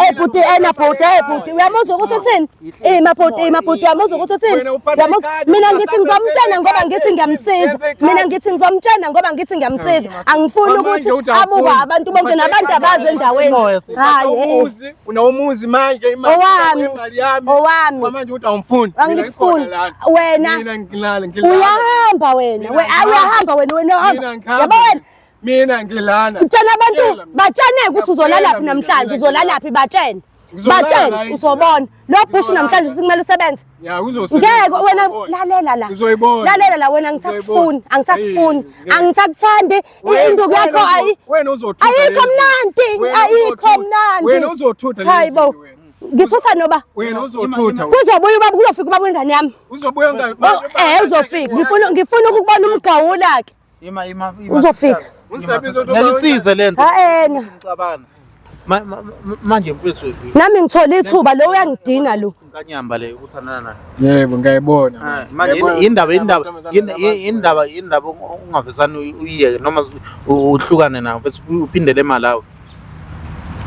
eh bhuti ena bhuti eh bhuti uyamuzwa ukuthi uthini? Eh mabhuti eh mabhuti uyamuzwa ukuthi uthini? Wena uphatha Uyamuzwa ikhadi, mina ngithi usabe ngizomtshena ngoba senze ngithi ikhadi, ngiyamsiza. senze ikhadi. Mina ngithi ngizomtshena ngoba ngithi ngiyamsiza. Angifuni Manje ukuthi uthi awufuni. abukwe abantu bonke Uphatha nabantu ikhadi, abazi endaweni. Umoya, sisi. Hayi eh. Umuzi, unomuzi manje imali Owami. imali yami. Owami. Kwamanje uthi awumfuni. Mina Angikufuni. ngikhona lana. Wena. Mina ngilala ngilala. Uyahamba wena. Mina We ngihamba. uyahamba wena wena Mina uyahamba. ngihamba. Yabo wena Mina ngilana. Tshela abantu Tshela mina. batshene ukuthi uzolalaphi Ngiyakutshela namhlanje mina, uzolalaphi batshene. Ngizolala la Batshene endlini. uzobona. Lo bhushi Ngizolala. namhlanje kumele usebenze. Ya uzosebenza. Ngeke wena lalela la. Uzoyibona. Lalela la wena angisakufuni, Uzoyibona. angisakufuni. Eh, Angisakuthandi. Wena- Induku yakho wena ayi wena uzothutha Ayikho le ndlu. mnandi, Wena ayikho uzothutha. mnandi. Wena uzothutha le Hayibo. ndlu wena. Ngithutha noba Wena uzothutha. Kuzobuya ubaba, kuzofika ubaba wengane yami. Uzobuya ngani? Oh, uzofika. Ngifuna ukubona umgawula ke. Ima ima ima. Uzofika. Ungisebenza Ngeke isize lento. Ha ena. Ngicabana. Manje mfethu. Nami ngithola ithuba lo uyangidina lo. Inkanyamba le ukuthandana naye. Yebo, ngiyayibona. Manje indaba indaba indaba indaba ungavesani uyiyeke noma uhlukane nayo bese uphindele eMalawi.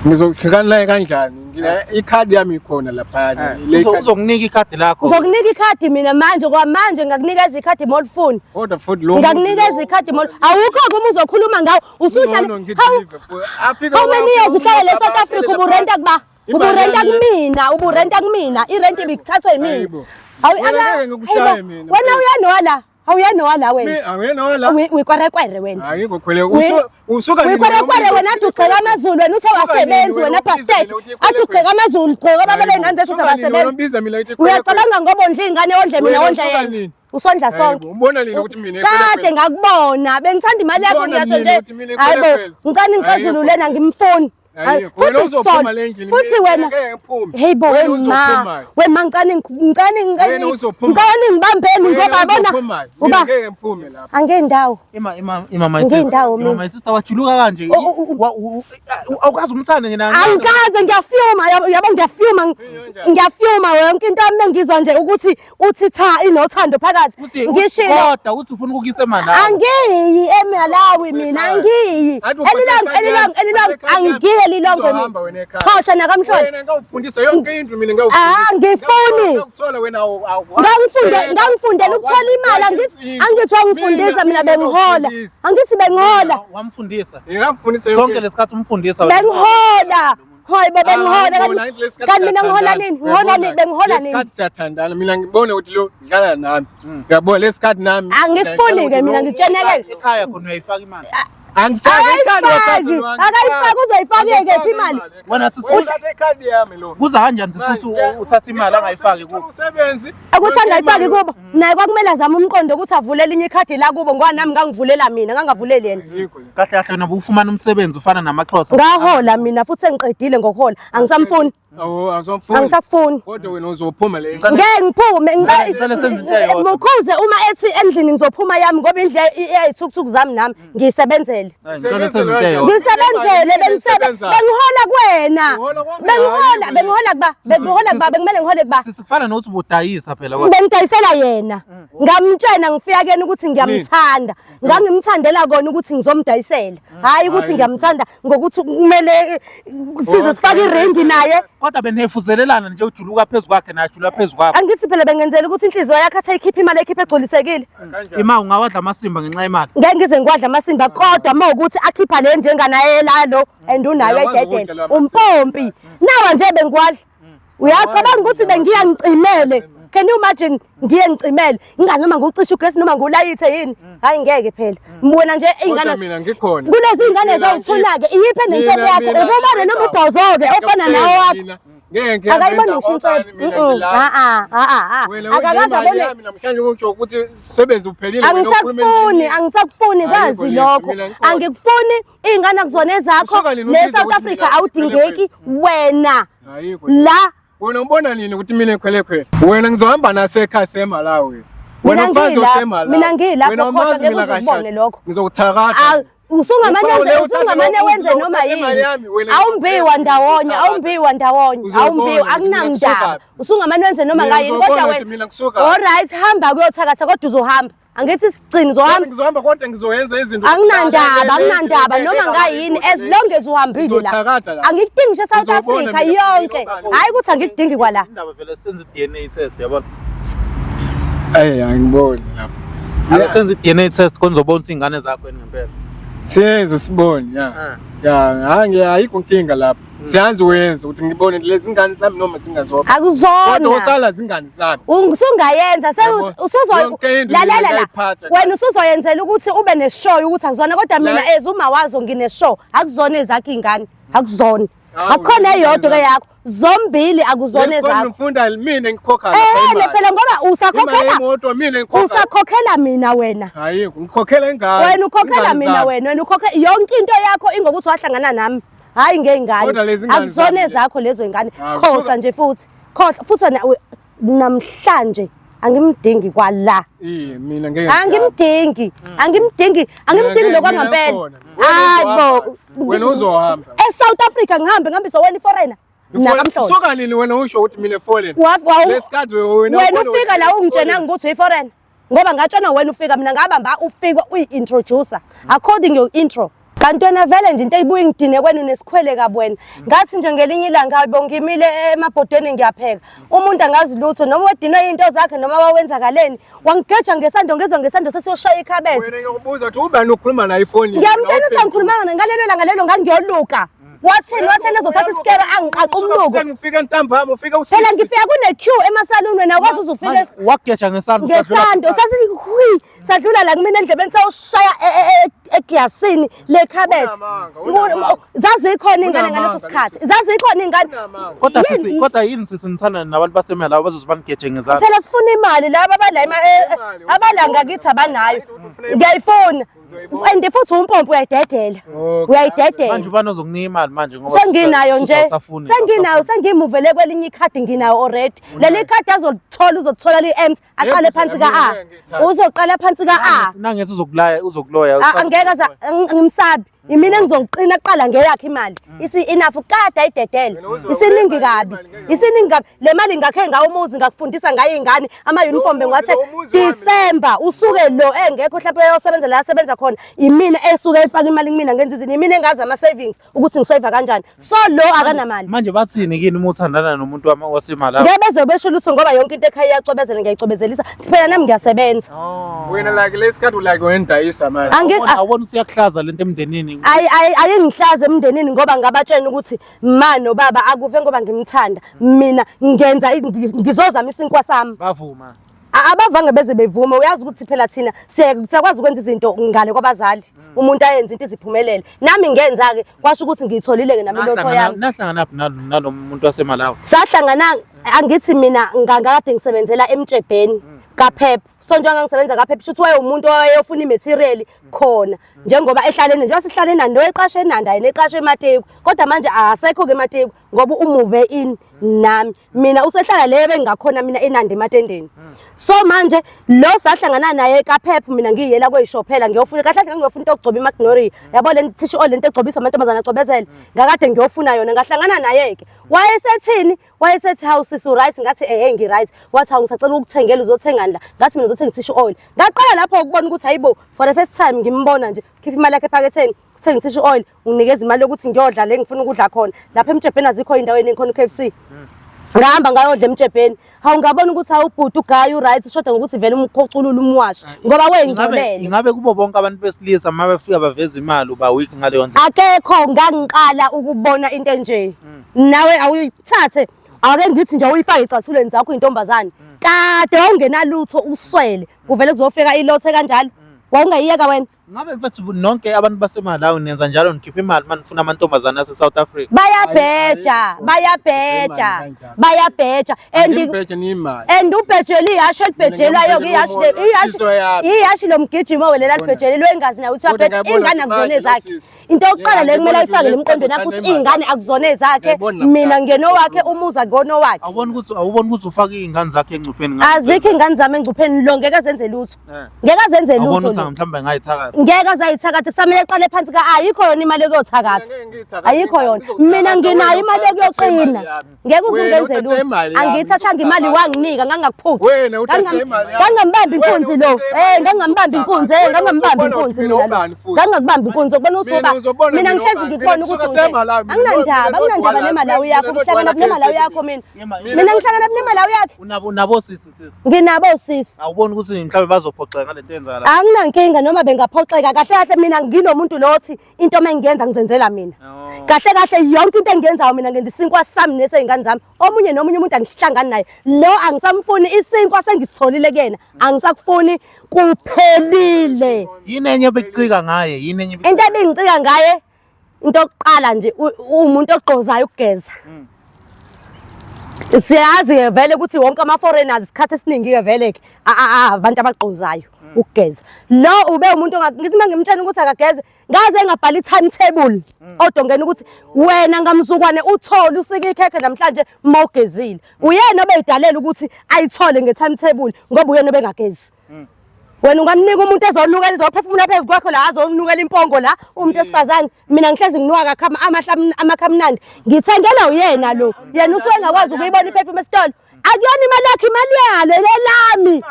Ngizohlukana naye kanjani? Ikhadi yami ikhona laphayana. Uzokunika ikhadi lakho. Uzokunika ikhadi mina manje kwamanje ngakunikeza ikhadi molifuni. Kodwa futhi lo Ngakunikeza ikhadi mol. Awukho ke uma uzokhuluma ngawo usuhlale. How many years uhlale le South Africa uburenta kuba? Uburenta kumina, uburenta kumina. Irent ibikuthathwa yimina. Hawu wena uyanola. Awuyena la wena. Angiyena la. Uyikwerekwere wena. Hayi ngokhwele usuka nini? Uyikwerekwere wena athi ugxeka amaZulu wena uthe wasebenzi wena bastard. Athi ugxeka amaZulu gqoka baba bengane zethu sabasebenzi. Uyacabanga ngoba ondla ingane ondle mina ondle yena. Usondla sonke. Ubona nini ukuthi mina Kade ngakubona bengithanda imali yakho ngiyasho nje. Hayibo ngicane ngicazulu lena ngimfuni. Futhi wena hey bo wema wema ngicane ngicane ngicane ngibambeni ngoba bona uba ngeke ngiphume lapha angendawo ima ima ima my sister ima my sister wajuluka kanje awukazi umthande nje angikaze ngiyafuma yabo ngiyafuma ngiyafuma yonke into yami engizwa nje ukuthi uthi cha inothando phakathi ngishilo kodwa uthi ufuna ukukisa eMalawi angiyi eMalawi mina angiyi elilonke elilonke elilonke angiyi elilonke mina khohlwa nakamhlolo wena ngawufundisa yonke into mina ngawufundisa ah ngifuni ukuthola wena ngangifunde ngangifundela ukuthola imali angithi angithi wangifundisa mina bengihola angithi bengihola wamfundisa ngamfundisa sonke lesikhathi umfundisa bengihola Hayi baba ngihola kanti mina ngihola nini? Ngihola nini? Bengihola nini? Lesikhathi siyathandana mina ngibone ukuthi lo dlala nami. Uyabona lesikhathi nami. Angikufuni ke mina ngitshenelele. Ekhaya khona uyayifaka imali. Angifaki ikhadi Akayifaki, akayifaki uzoyifaka kephi imali? Wena sisi uthatha ikhadi yami lo. Kuza kanjani sisi uthi uthatha imali angayifaki kubo? Umsebenzi. Ukuthi angayifaki kubo. Naye kwakumele azame umqondo ukuthi avule elinye ikhadi la kubo ngoba nami ngangivulela mina ngangavuleli yena. Kahle kahle wena ubufumana umsebenzi ufana namaXhosa. Ngahola mina futhi sengiqedile ngokuhola. Angisamfuni. Awu awusamfuni. Angisakufuni. Kodwa wena uzophuma le. Ngeke ngiphume Ngicela senze into eyodwa. Mukhuze uma ethi endlini ngizophuma yami ngoba indlu eyayithukuthuku zami nami ngiyisebenzele. Ngicela senze into eyodwa. Ngisebenzele bengihola kuwena. Bengihola bengihola kuba bengihola kuba bekumele ngihole kuba. Sisi kufana nokuthi ubudayisa phela kodwa. Bengidayisela yena. Ngamtshena ngifika kuyena ukuthi ngiyamthanda. Ngangimthandela kona ukuthi ngizomdayisela. Hayi ukuthi ngiyamthanda ngokuthi kumele size sifake iringi naye. Kodwa benihefuzelelana nje ujuluka phezu kwakhe naye ajuluka phezu kwakho. Angithi phela bengenzela ukuthi inhliziyo yakhe athi ayikhiphe imali ekhiphe egculisekile. Ima ungawadla amasimba ngenxa yemali. Ngeke ngize ngiwadla amasimba kodwa uma ukuthi akhipha le njenganaye lalo and unayo ededela. Umpompi. Nawa nje bengiwadla. Uyacabanga ukuthi bengiya ngicimele. Can you imagine ngiye ngicimele ingane noma ngucisha ugesi noma ngulayithe yini hayi ngeke phela wena nje ingane mina ngikhona kulezi ingane zowuthuna ke iyiphe nensebe yakho ububone noma ubhozo ke ofana nawe wakho ngeke akayiboni ngisho insebe a a a akakaze abone namhlanje usho ukuthi sebenzi uphelile angisakufuni angisakufuni kwazi lokho angikufuni iy'ngane akuzona ezakho le South Africa awudingeki wena la Wena ubona nini ukuthi mina ekhwelekhwele? Wena ngizohamba nasekhaya seMalawi. Wena mfazi oseMalawi. Mina ngilapho Wena khohlwa umazi ngeke mina uze kahle. ukubone lokho. Ngizokuthakatha. Usungamane usungamane wenze noma yini. Awumbiwa ndawonye, awumbiwa ndawonye, awumbiwa akunangindaba. Usungamane wenze noma ngayini kodwa wena. All right, hamba kuyothakatha kodwa uzohamba. Angithi sigcini uzohamba. Ngizohamba kodwa ngizoyenza izinto. Anginandaba, anginandaba noma ngayini as long as uhambile la. Angikudingi ngisho eSouth Africa yonke. Hayi ukuthi angikudingi kwala. Indaba vele senze i-DNA test yabona. Ey angiboni lapho. Ake senze i-DNA test khona uzobona ukuthi ingane zakho yini ngempela. Siyenze sibone ya. Ya, hayi ayikho inkinga lapho. Siyanzi wenza ukuthi ngibone lezi ngane zami noma zingazona. Akuzona. Kodwa osala zingane zami. Usungayenza usuzolalela la. Wena usuzoyenzela ukuthi ube neshow ukuthi akuzona kodwa mina as uma wazo ngineshow akuzona ezakho ingane. Akuzona. Akukhona eyodwa ke yakho. Zombili akuzona ezakho. Ngifunda mina ngikhokha lapha imali. Phela ngoba usakhokhela imoto mina ngikhokha. Usakhokhela mina wena. Hayi ngikhokhela ingane. Wena ukhokhela mina wena. Wena ukhokhe yonke into yakho ingokuthi wahlangana nami. Hayi ngey'ngane. Kodwa lezi ngane Akuzona zami le. ezakho lezo y'ngane. Ah, Khohlwa kusuka- nje futhi. Khohlwa futhi wena namhlanje angimdingi kwala. Iye, mina ngeke. Angimdingi. Angimdingi. Angimdingi Mina lokwa ngeke, mina ngempela. ngikhona. Wena Hayi bo. uzohamba. Wena uzohamba. E-South Africa ngihambe ngihambise wena i-foreigner. Nakamhlolo. Suka nini wena usho ukuthi mina foreign? Lesikhathi Wena wena ufika la ungitshenanga ukuthi uyi-foreigner. Ngoba ngatshena wena ufika mina ngabamba ufika uyi-introducer according your intro. Kanti wena vele nje into eyibuye ngidine kwenu nesikhwele kabi wena. Ngathi nje ngelinye ilanga hayibo ngimile emabhodweni ngiyapheka. Umuntu angazi lutho noma wedinwe into zakhe noma wawenzakaleni. Wangigeja ngesando ngezwa ngesando sesiyoshaya ikhabethe. Wena ngiyokubuza ukuthi ubani ukhuluma naye efonini? Ngiyamtshela ukuthi angikhulumanga ngalelo langa lelo ngangiyoluka. Wathini wathini ezothatha isikere angiqaqa umnuko. Ngifika ntambama ufika u Phela ngifika kune queue emasaluni wena wazi uzufika Manje, wakugeja ngesando ngesando sasithi hwi sadlula la kumina endlebeni sawushaya egiyasini lekhabethe. Unamanga, unamanga. Zazikhona ingane ngaleso Unamanga sikhathi. leso. Zazikhona ingane. Unamanga. Kodwa Yini- sisi, kodwa yini sisi nithanda nabantu basemalawi bazoze banigeje ngezandla? Phela sifuna imali laba abala Imali, abala ngakithi abanayo. Ufuna imali. Ngiyayifuna. Uzoyibona. And futhi umpompo uyayidedela. Okay. Uyayidedela. Manje ubani ozokunika imali manje ngoba Senginayo sisi nje. awusafuni, Senginayo awusafuni. sengimuvele kwelinye ikhadi nginayo already. Leli khadi azolithola uzothola li-empty aqale Yebo, phansi ka-A. mina ngiyithanda. Uzoqala phansi ka-A. Nangethi uzokulaya uzokuloya. Angeke aza ngimsabi. Imina engizoqina kuqala ngeyakhe imali. Isi enough kade ayidedele. Wena uzobe Isiningi imali, kabi. imali ngeke Isiningi kabi. Le mali ngakhe ngawo umuzi ngakufundisa ngayo ingane ama uniform Lo muzi, bengiwathe lo muzi wami. December usuke lo engekho mhlawumbe eyosebenza la asebenza khona. Imina esuke efaka imali kumina ngenza izinto. Imina engazi ama savings ukuthi ngisave kanjani. So lo akanamali. Manje bathini kini uma uthandana nomuntu wasemalawi? Ngeke beze besho lutho ngoba yonke into ekhaya iyacwebezela ngiyayicobezelisa. Phela nami ngiyasebenza. Oh. Wena like lesikhathi like wena dayisa manje. Awubona ukuthi iyakuhlaza lento emndenini. Ayi ayi ayingihlaza emndenini ngoba ngabatshena ukuthi ma nobaba akuve ngoba ngimthanda. Mina ngenza ngizozama isinkwa sami. Bavuma. Abavange beze bevume uyazi ukuthi phela thina siyakwazi ukwenza izinto ngale kwabazali. Umuntu ayenze into iziphumelele. Nami ngenza ke kwasho ukuthi ngiyitholile ke nami lotho yami. Nahlangana phi nalo muntu waseMalawi? Sahlangana angithi mina ngangakade ngisebenzela emtshebheni kaPep. So njengoba ngisebenza kaPep shuthi wayewumuntu owayefuna imaterial khona njengoba ehlaleni njengoba sihlale eNanda oyeqashe eNanda yena eqashe eMateku kodwa manje akasekho ke eMateku ngoba umuve in nami mina usehlala le bengingakhona mina eNanda ematendeni. So manje lo sahlangana naye kaPep mina ngiyela kweyishophela ngiyofuna kahle kahle ngiyofuna into yokugcoba iMagnolia yabo le tissue oil lento egcobiswa amantombazana acobezele ngakade ngiyofuna yona ngahlangana naye ke wayesethini wayesethi hawu sisi right ngathi ehe ngi right wathi hawu ngisacela ukukuthengela uzothengani la ngathi mina ngizothenga tissue oil ngaqala lapho ukubona ukuthi hayibo for the first time ngimbona nje khipha imali yakhe ephaketheni uthenga tissue oil unginikeza imali yokuthi ngiyodla le ngifuna ukudla khona lapha emtshebheni azikho indawo eningi khona u-KFC ngahamba ngayodla emtshebheni hawu ngabona ukuthi awubhuti ugayi uright ushoda ngokuthi vele umkhoculule umwashe ngoba wengcolele. Ingabe kubo bonke abantu besilisa uma befika baveza imali uba weak ngaleyo ndlela? Akekho ngangiqala ukubona into enje. Nawe awuyithathe ake ngithi nje uyifake ecathulweni zakho intombazane. Kade wawungenalutho uswele kuvele kuzofika ilothe kanjalo. Wawungayiyeka wena? Ngabe mfethu nonke abantu baseMalawi nenza njalo nikhipha imali uma nifuna amantombazane ase-South Africa? Bayabheja, bayabheja, bayabheja. And Angibheje niyimali. and ubhejela ihhashi elibhejelwayo ke ihhashi ihhashi ihhashi lomgijimo welela libhejelelwe engazi naye ukuthi Kodwa uyabheja ngiyabona ingane ukuthi akuzona manje ezakhe. lo sisi. Into yokuqala le kumele Ngiyabona ayifake ukuthi emqondweni yakho ukuthi imali. iy'ngane akuzona ezakhe Ngiyabona mina namhlanje. ngenowakhe umuzi akonowakhe. Awuboni ukuthi awuboni ukuthi ufake iy'ngane zakhe engcupheni ngale Azikho iy'ngane zami engcupheni lo ngeke azenze lutho. Eh. Ngeke azenze Awuboni lutho. ukuthi lo. mhlawumbe angayithakatha. Ngeke azayithakatha kusamele eqale phansi ka ayikho yona imali yokuyothakatha. Mina ngeke ngiyithakathe, Ayikho yona. ngizokuthatha Mina nginayo wena imali uthathe yokuyoqina. imali yami. Ngeke uze Wena ungenze uthathe lutho. imali yami, Angiyithathanga imali wanginika ngangakuphuca. Wena uthathe imali yami. Ngangambamba Wena inkunzi lo. uthathe imali Eh ngangambamba inkunzi, eh Wena ngangambamba uzobona inkunzi ukuthi mina mina. lo. ubani futhi. Ngangakubamba inkunzi ukubona ukuthi Mina uba. uzobona Mina mina ngihlezi ubani. ngikubona Mina ukuthi kusuka unje. seMalawi, mina Anginandaba, nodwa anginandaba la, neMalawi yakho, mina nodwa ngihlangana la kuneMalawi KZN. yakho mina. Yema- Mina ngihlangana kuneMalawi yakhe. Unabo unabo sisi sisi. Nginabo sisi. Awuboni ukuthi mhlawumbe bazophoxeka ngalento eyenzakala. Anginankinga noma bengaphoxeka kahle kahle mina ngilo muntu lo othi into uma ngiyenza ngizenzela mina. Oh. Kahle kahle yonke into engiyenzayo mina ngenza isinkwa sami nesey'ngane zami. Omunye nomunye umuntu angihlangani naye. Lo angisamfuni isinkwa sengisitholile kuyena. Angisakufuni kuphelile. Yini enye ebekucika ngaye? Yini enye Into ebingicika ngaye into yokuqala nje uwumuntu ogqozayo ukugeza. Siyazi ke vele ukuthi wonke ama-foreigners isikhathi esiningi ke vele ke abantu abagqozayo. Ukugeza. Lo ube umuntu ngithi uma ngimtshela ukuthi akageze, ngaze ngabhala i-timetable odongeni ukuthi wena ngamzukwane uthole usike ikhekhe namhlanje uma ugezile. Uyena obeyidalela ukuthi ayithole nge-timetable ngoba uyena obengagezi. Wena ungamnika umuntu ezonukela, ezophefumula phezu kwakho la, azonukela impongo la, umuntu wesifazane. Mina ngihlezi nginuka amakha amnandi. Ngithengela uyena lo. Yena usuke engakwazi ukuyibona iperfume esitolo. Akuyona imali yakhe, imali yalo, elami.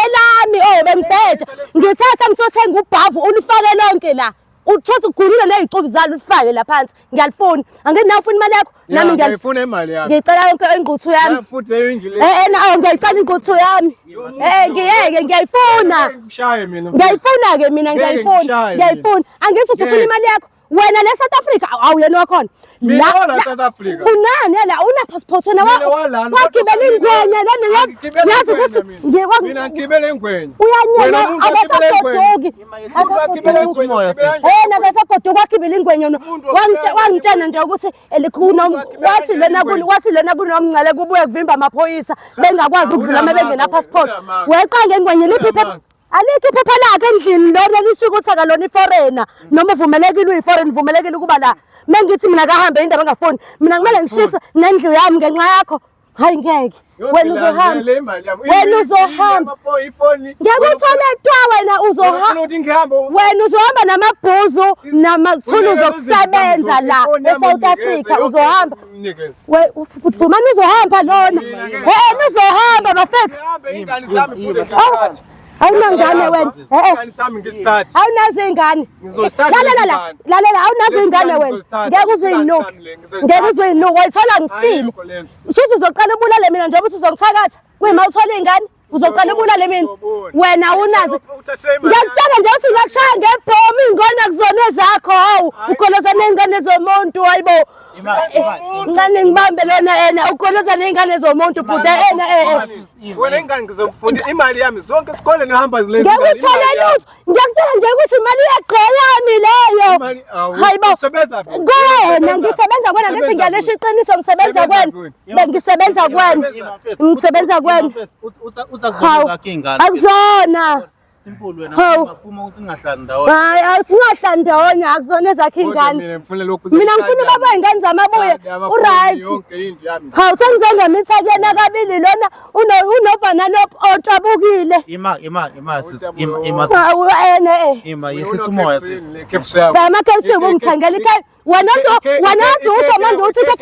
Elami, oh bengibheja. Ngithatha ngizothenga ubhavu ulifake lonke la. Uthotha ugulule lezicubu zalo ulifake la phansi. Ngiyalifuna. Angeke nawe ufuna imali yakho? Nami ngiyalifuna imali yami. Ngicela yonke ingquthu yami. Futhi leyo indlu le. Eh eh ngiyayicela ingquthu yami. Eh ngiyeke ngiyayifuna. Ngishaye mina. Ngiyayifuna ke mina ngiyayifuna. Ngiyayifuna. Angithi usufuna imali yakho. Wena le South Africa awuyena wakhona. Mina wala South Africa. Unani la una passport wena wagibela ingwenya lana yazi ukuthi mina ngigibele ingwenya. Uyanyela akasagoduki. Akasagoduki. Akasagoduki wagibela ingwenya no. Wangitshena nje ukuthi elikhuna wathi lena kuni wathi lena kunomngcele kubuye kuvimba amaphoyisa bengakwazi ukudlula uma bengena passport. Weqa ngengwenya liphi iphepha? Alikho iphepha lakhe endlini lona lisho ukuthi akalona iforeigner noma uvumelekile uyi-foreign uvumelekile ukuba la. Mengithi mina kahambe indaba engafuni mina kumele ngishise nendlu yami ngenxa yakho. Hayi ngeke. Wena uzohamba. Wena uzohamba. Ngeke uthole twa wena uzohamba. Wena uzohamba namabhuzu namathuluzi okusebenza la eSouth Africa uzohamba. Vumani uzohamba lona. Eh uzohamba bafethu. Awunangane wena. Eh. Awunazo ingane. Lalela lalela awunazo ingane wena. Ngeke uzuyinuke. Ngeke uzuyinuke wayithola ngifile. Shuthi uzoqala ubulale mina njengoba usuzongithakatha. Kuyima uthola ingane. Uzoqala ubulale mina. Wena awunazo. Ngiyakutshela nje ukuthi ngiyakushaya ngebhomu ingane akuzona ezakho hawu. Ukholoza ney'ngane zomuntu hayibo. Ncane ngibambe lona ena ukholoza ney'ngane zomuntu bhuti ena eh. Wena ingane ngizokufunda imali yami zonke isikole nihamba lezi. Ngeke uthole lutho. Ngiyakutshela nje ukuthi imali yagqeyami leyo. Hayibo. Kuwena ngisebenza kwena ngithi ngiyalisho iqiniso ngisebenza kwena. Bengisebenza kwena. Ngisebenza kwena. Uthi akuzona ingane. Akuzona. Simple wena phuma ukuthi singahlali ndawonye. Hayi asingahlali ndawonye akuzona ezakhe ingane. Mina ngifuna lokhu. Mina ngifuna ubaba ingane zamabuye. Uright. Hawu sengizengamitha kuyena kabili lona unobhanana otshabukile. Ima ima ima sis ima ima sis. Hawu ene eh. Ima yehlisa umoya sis. Ama KFC ungithengela iKFC. Wena wena usho manje uthi